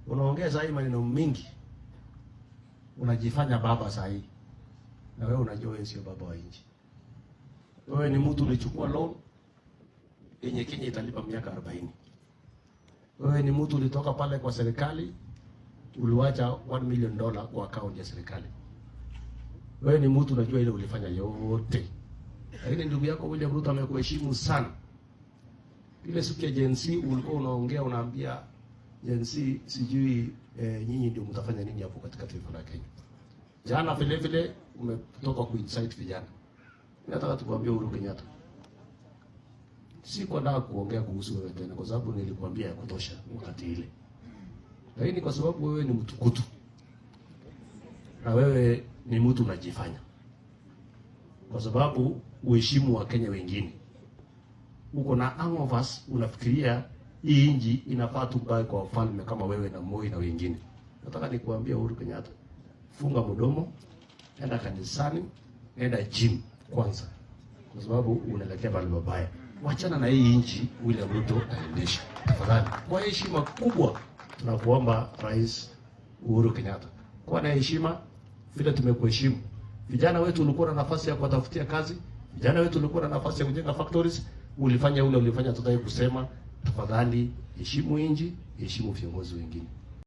Unaongea saa hii maneno mingi, unajifanya baba saa hii, na wewe unajua wewe sio baba wa nchi. Wewe ni mtu ulichukua loan yenye Kenya italipa miaka 40. Wewe ni mtu ulitoka pale kwa serikali, uliwacha $1 million kwa account ya serikali. Wewe ni mtu unajua ile ulifanya yote. Lakini ndugu yako William Ruto amekuheshimu sana. Ile siku ya Gen Z ulikuwa unaongea, unaambia Gen Z sijui nyinyi ndio mtafanya nini hapo katika taifa la Kenya. Jana vile vile umetoka kuincite vijana. Nataka tukuambie Uhuru Kenyatta, sikuwa kuongea kuhusu wewe tena kwa sababu nilikuambia ya kutosha wakati ile. Lakini kwa sababu wewe ni mtukutu na wewe ni mtu unajifanya, kwa sababu uheshimu wa Kenya wengine, uko na hangovers, unafikiria hii nchi inafaa tu bae kwa wafalme kama wewe na Moi na wengine. Nataka nikuambia Uhuru Kenyatta, funga mdomo, enda kanisani, enda gym kwanza, kwa sababu unaelekea mahali mabaya. Wachana na hii nchi William Ruto aendeshe tafadhali. Kwa heshima kubwa tunakuomba Rais Uhuru Kenyatta, kuwa na heshima vile tumekuheshimu. Vijana wetu ulikuwa na nafasi ya kuwatafutia kazi, vijana wetu ulikuwa na nafasi ya kujenga factories, ulifanya ule ulifanya, tutaki kusema. Tafadhali heshimu nchi, heshimu viongozi wengine.